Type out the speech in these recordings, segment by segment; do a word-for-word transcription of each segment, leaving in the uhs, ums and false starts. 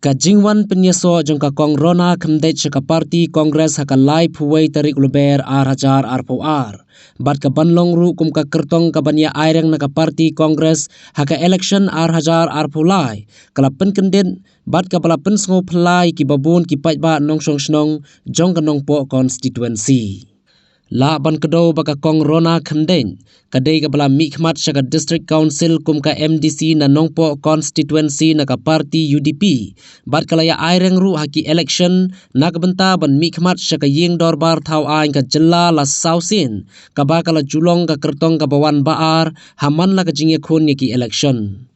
Ka jingwan pynïasoh jong ka Kong Rona Khymdeit sha ka party Congress ha ka laiphew wei tarik u Lber ar hajar arphew ar bad ka ban long ruh kum ka kyrtong ka ban ïa aireng na ka party Congress ha ka election ar hajar arphew lai ka la pynkyndit bad ka ba la pynsngew phylla ïa ki babun ki paidbah nongshong shnong jong ka Nongpoh constituency. Lah ban kdew ba ka Kong Rona Khymdeit ka dei ka ba la mihkhmat sha ka District Council kum ka M D C na Nongpoh constituency na ka party U D P bad ka la ïa aireng ruh ha ki election na ka bynta ban mihkhmat sha ka ïing dorbar thaw aiñ ka jylla la saw sien, kaba ka la ju long ka kyrtong ka ba wan ba ar ha man la ka jingïakhun ïa ki election.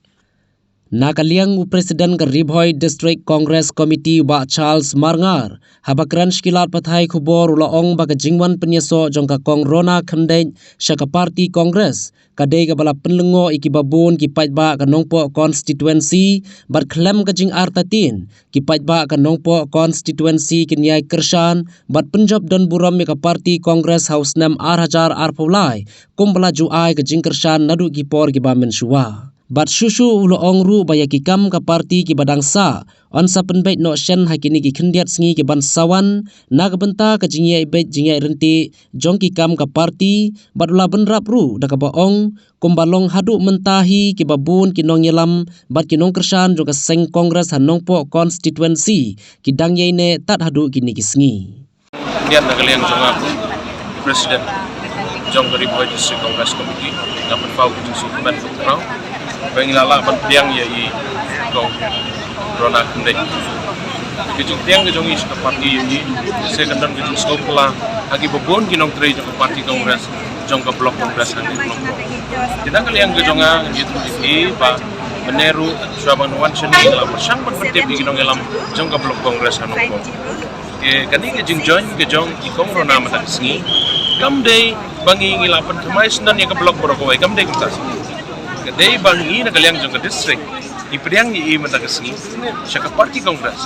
Na ka liang u President ka Ri Bhoi District Congress Committee u Bah Charles Marngar, haba kren sha ki lad pathai khubor u la ong ba ka jingwan pynïasoh jong ka Kong Rona Khymdeit sha ka party Congress ka dei ka ba la pynlyngngoh ïa ki babun ki paidbah ka Nongpoh constituency bad khlem ka jingartatien ki paidbah ka Nongpoh constituency kin ïai kyrshan bad pynjop don burom ïa ka party Congress ha u snem ar hajar arphew lai kum ba la ju ai ka jingkyrshan naduh ki por ki ba mynshuwa. Bad shuh shuh u la ong ruh ba ïa ki kam ka party ki ba dang sah yn sa pynbeit noh shen ha kine ki khyndiat sngi ki ban sa wan na ka bynta ka jingïaid beit jingïaid ryntih jong ki kam ka party bad u la bynrap ruh da ka ba ong kumba long haduh mynta hi ki babun ki nongïalam bad ki nongkyrshan jong ka seng Congress ha Nongpoh constituency ki dang ïaineh tad haduh kine ki sngi. Ngiat na ka liang jong nga, President jong ka Ri Bhoi District Congress Committee, nga pynpaw ka jingsngewkmen kaba khraw ba ngi la lah ban pdiang ïa i Kong Rona Khymdeit. Ka jingpdiang ka jong i sha ka party ïa i, sa kan don ka jingsngewphylla ha ki babun ki nongtrei jong ka party Congress, jong ka Block Congress hangne ha Nongpoh. Te na ka liang ka jong nga, ngi ïathuh ïa phi ba mynne ruh shuwa ba ngan wan shane, nga la pyrshang ban pyntip ïa ki nongïalam jong ka Block Congress ha Nongpoh. Te kane ka jingjoin ka jong i Kong Rona mynta ka sngi kam dei ba ngi, ngi la pynthymmai syndon ïa ka block baroh kawei, kam dei kumta. Ka dei ba ngi na ka liang jong ka district ngi pdiang ïa i mynta ka sngi sha ka party Congress.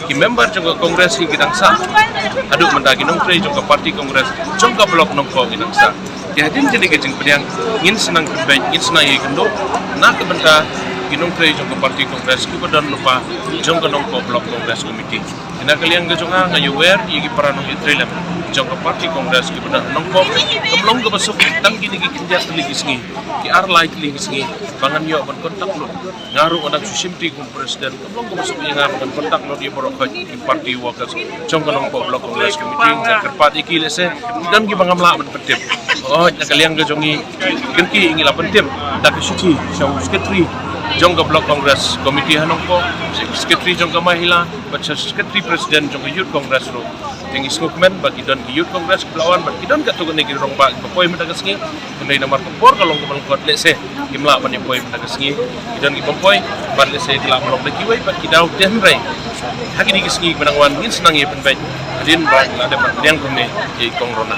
Ki member jong ka Congress hi ki dang sah haduh mynta, ki nongtrei jong ka party Congress jong ka Block Nongpoh ki dang sah. Te hadien kane ka jingpdiang ngin sa nang pynbeit, ngin sa nang ïakynduh na ka bynta ki nongtrei jong ka party Congress kiba don lypa jong ka Nongpoh Block Congress Committee. Te na ka liang ka jong nga, nga ïawer ïa ki para nongïatreilang jong ka party Congress kiba don ha Nongpoh, kam long kaba suk tang kine ki khyndiat tylli ki sngi, ki ar lai tylli ki sngi ba ngan ïoh ban contact lut. Nga ruh nga dang shu shimti kum President, kam long kaba suk ïa nga ba ngan contact lut ïa baroh khoit ki party workers jong ka Nongpoh Block Congress Committee. Nga kyrpad ïa ki, lehse don kiba ngam lah ban pyntip. Hooid, na ka liang ka jong ngi, kyrkieh ngi la pyntip da ka shithi sha u Secretary jong ka Block Congress Committee ha Nongpoh, Secretary jong ka Mahila bad Secretary President jong ka Youth Congress ruh. Te ngi sngewkmen ba ki don ki Youth Congress kiba la wan bad ki don katto katne ki rangbah kiba poi mynta ka sngi. Hynrei namar ka por ka long kaba lyngkot, lehse kim lah ban ïa poi mynta ka sngi. Ki don kiba poi bad lehse ki lah ban long da kiwei pat ki daw, te hynrei ha kine ki sngi kiba nang wan ngin sa nang ïa pynbeit hadien ba la dep ban pdiang kumne ïa i Kong Rona.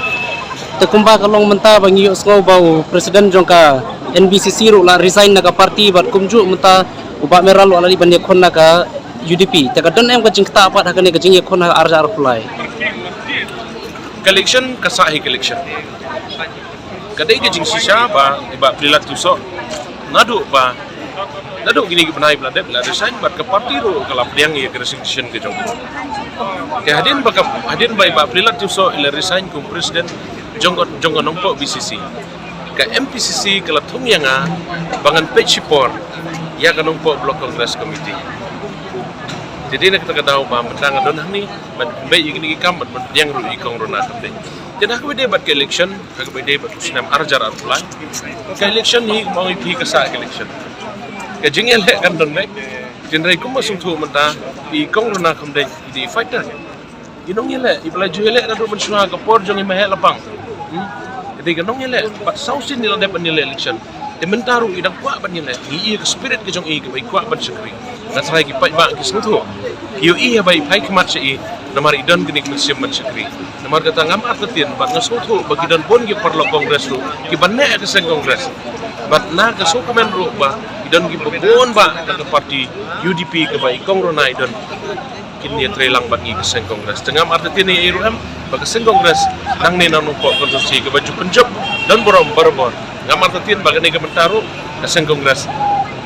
Te kumba ka long mynta ba ngi ïohsngew ba u President jong ka N B C C ruh la resign na ka party bad kumjuh mynta u Bah Meral ruh la dei ban ïakhun na ka U D P. Te ka don em ka jingktah pat ha kane ka jingïakhun ha ar hajar arphew lai? Ka election ka sah hi ka election. Ka dei ka jingshisha ba i Bah Prylat Tewsoh naduh ba, naduh kine ki bnai ba la dep la resign bad ka party ruh ka la pdiang ïa ka resignation ka jong ka. Te hadien ba ka, hadien ba i Bah Prylat Tewsoh i la resign kum President jong ka, jong ka Nongpoh B C C, ka M P C C ka la thung ïa nga ba ngan peit shipor ïa ka Nongpoh Block Congress Committee. Te dei na kata ka daw ba mynta nga don hangne ban pynbeit ïa kine ki kam bad ban pdiang ruh ïa i Kong Rona Khymdeit. Te na kaba ïadei bad ka election, na kaba ïadei bad u snem ar hajar arphew lai, ka election hi, kumba ong ïa phi, ka sah ka election. Ka jingïaleh kan don beit. Hynrei kumba sngewthuh mynta, i Kong Rona Khymdeit i dei i fighter. I nongïaleh, i ba la ju ïaleh naduh mynshuwa ka por jong i Maheh Lapang. Hmm? Ka dei ka nongïaleh, bad saw sien i la dep ban ïaleh election. Te mynta ruh i dang kwah ban ïaleh, ngi ïohi ïa ka spirit ka jong i kaba i kwah ban shakri. Nga tharai ki paidbah ki sngewthuh, ki ïohi ïa ba i phai khmat sha i, namar i don kane ka mynsiem ban shakri. Namar kata ngam artatien bad nga sngewthuh ba ki don bun ki paralok Congress ruh kiba neh ha ka seng Congress. Bad nga sngewkmen ruh ba ki don kiba bun bah na ka party U D P kaba i Kong Rona i don, kin ïatreilang bad ngi ka seng Congress. Te ngam artatien ïa i ruh em ba ka seng Congress nangne na Nongpoh constituency kaba ju pynjop don burom barabor. Ngam artatien ba kane ka mynta ruh ka seng Congress,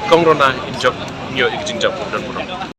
Kong Rona in jop, in ïoh ïa ka jingjop don burom.